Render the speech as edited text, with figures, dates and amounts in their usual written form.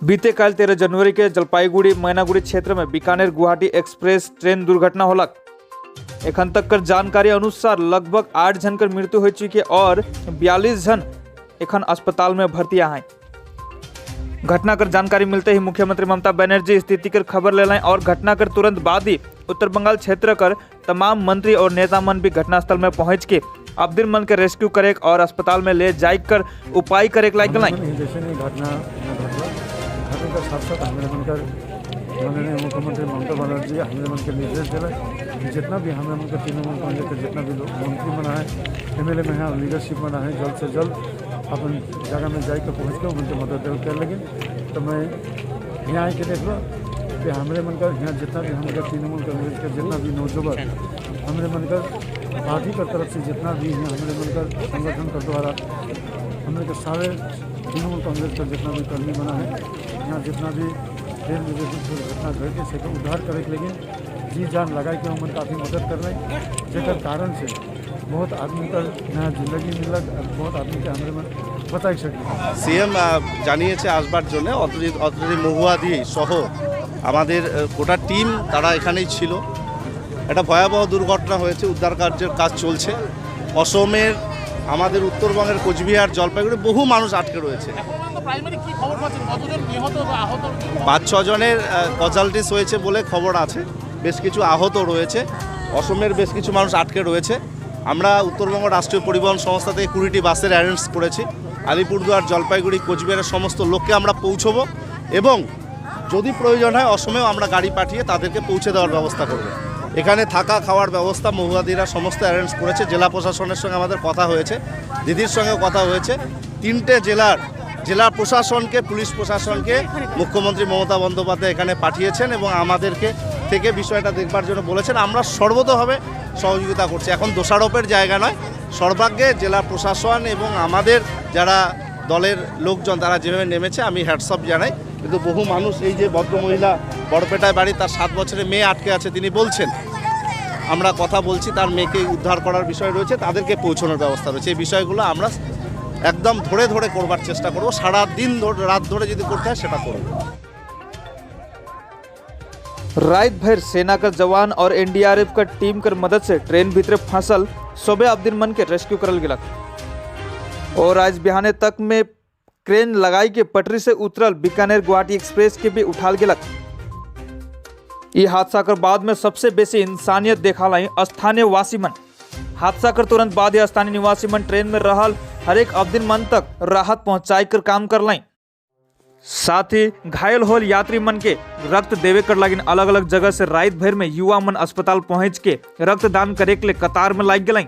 बीते काल 13 जनवरी के जलपाईगुड़ी मैनागुड़ी क्षेत्र में बीकानेर गुवाहाटी एक्सप्रेस ट्रेन दुर्घटना होलक। एखन तक कर जानकारी अनुसार लगभग 8 जन कर मृत्यु हो चुकी और 42 जन एखन अस्पताल में भर्ती हैं। घटना कर जानकारी मिलते ही मुख्यमंत्री ममता बनर्जी स्थिति कर खबर ले और घटना कर तुरंत बाद ही उत्तर बंगाल क्षेत्र कर तमाम मंत्री और नेता मन भी घटनास्थल में पहुंच के अब्दुल मन के रेस्क्यू करे और अस्पताल में ले जाए कर उपाय करे लायक गलाई। जैसे नहीं घटना घटला, घटना के साथ साथ हमारे मन कर माननीय मुख्यमंत्री ममता बनर्जी हमारे मन के निर्देश दिला कि जितना भी हमारे मन के तृणमूल कांग्रेस के जितना भी लोग मंत्री बना है, एमएलए में है और लीडरशिप बना है, जल्द से जल्द अपन जगह में जाके पहुँच के उनके मदद कर लगे। तो मैं यहाँ आके देख लो कि हमारे मन का यहाँ जितना भी हमारे तृणमूल कांग्रेस के जितना भी नौजवान हमारे मन का पार्टी का तरफ से जितना भी है, हमारे मन का संगठन के द्वारा हमारे के सारे तृणमूल कांग्रेस का जितना भी कर्मी बना है, यहाँ जितना भी ट्रेन में जैसे दुर्घटना घटे से उद्धार करे के लेकिन जी जान लगाए के हमन काफ़ी मदद कर रहे, जेकर कारण से बहुत आदमी का नया जिंदगी मिलक और बहुत आदमी के हमारे मन बचा सके। সিএম জানিয়েছে আসবার জন্য। অলরেডি অলরেডি মহুয়াদি সহ আমাদের গোটা টিম তারা এখানেই ছিল। একটা ভয়াবহ দুর্ঘটনা হয়েছে, উদ্ধার কার্যের কাজ চলছে। অসমের, আমাদের উত্তরবঙ্গের কোচবিহার, জলপাইগুড়ি বহু মানুষ আটকে রয়েছে। প্রাইমারি কি খবর পাচ্ছেন? কতজন নিহত বা আহত? পাঁচ ছজনের কজালটিস হয়েছে বলে খবর আছে, বেশ কিছু আহত রয়েছে। অসমের বেশ কিছু মানুষ আটকে রয়েছে। আমরা উত্তরবঙ্গ রাষ্ট্রীয় পরিবহন সংস্থা থেকে 20টি বাসের অ্যারেঞ্জ করেছি। আলিপুরদুয়ার, জলপাইগুড়ি, কোচবিহারের সমস্ত লোককে আমরা পৌঁছবো এবং যদি প্রয়োজন হয় অসমেও আমরা গাড়ি পাঠিয়ে তাদেরকে পৌঁছে দেওয়ার ব্যবস্থা করব। এখানে থাকা খাওয়ার ব্যবস্থা মহুয়াদিরা সমস্ত অ্যারেঞ্জ করেছে। জেলা প্রশাসনের সঙ্গে আমাদের কথা হয়েছে, দিদির সঙ্গেও কথা হয়েছে। তিনটে জেলার জেলা প্রশাসনকে, পুলিশ প্রশাসনকে মুখ্যমন্ত্রী মমতা বন্দ্যোপাধ্যায় এখানে পাঠিয়েছেন এবং আমাদেরকে থেকে বিষয়টা দেখবার জন্য বলেছেন। আমরা সর্বতোভাবে সহযোগিতা করছি। এখন দোষারোপের জায়গা নয়। সর্বাগ্রে জেলা প্রশাসন এবং আমাদের যারা দলের লোকজন, তারা যেভাবে নেমেছে, আমি হ্যাটসঅফ জানাই। কিন্তু বহু মানুষ, এই যে ভদ্রমহিলা, বড়পেটায় বাড়ি, তার 7 বছরের মেয়ে আটকে আছে তিনি বলছেন। আমরা কথা বলছি, তার মেয়েকে উদ্ধার করার বিষয় রয়েছে, তাদেরকে পৌঁছানোর ব্যবস্থা রয়েছে। এই বিষয়গুলো আমরা একদম ধরে ধরে করবার চেষ্টা করব। সারা দিন ধরে, রাত ধরে যদি করতে হয়, সেটা করব। रात भर सेना का जवान और एनडीआरएफ का टीम कर मदद से ट्रेन भीतर फंसल सबे अब्दिन मन के रेस्क्यू करल गेलक और आज बिहाने तक में क्रेन लगाई के पटरी से उतरल बीकानेर गुवाहाटी एक्सप्रेस के भी उठाल गेलक। ई हादसा कर बाद में सबसे बेसी इंसानियत देखा लाई स्थानीय वासी मन। हादसा कर तुरंत बाद ही स्थानीय निवासी मन ट्रेन में रहल हरेक अब्दिन मन तक राहत पहुंचाई कर काम कर लाई। साथ ही घायल होल यात्री मन के रक्त देवे कर लागिन अलग अलग जगह से रात भर में युवा मन अस्पताल पहुंच के रक्तदान करे के लिए कतार में लाग गए।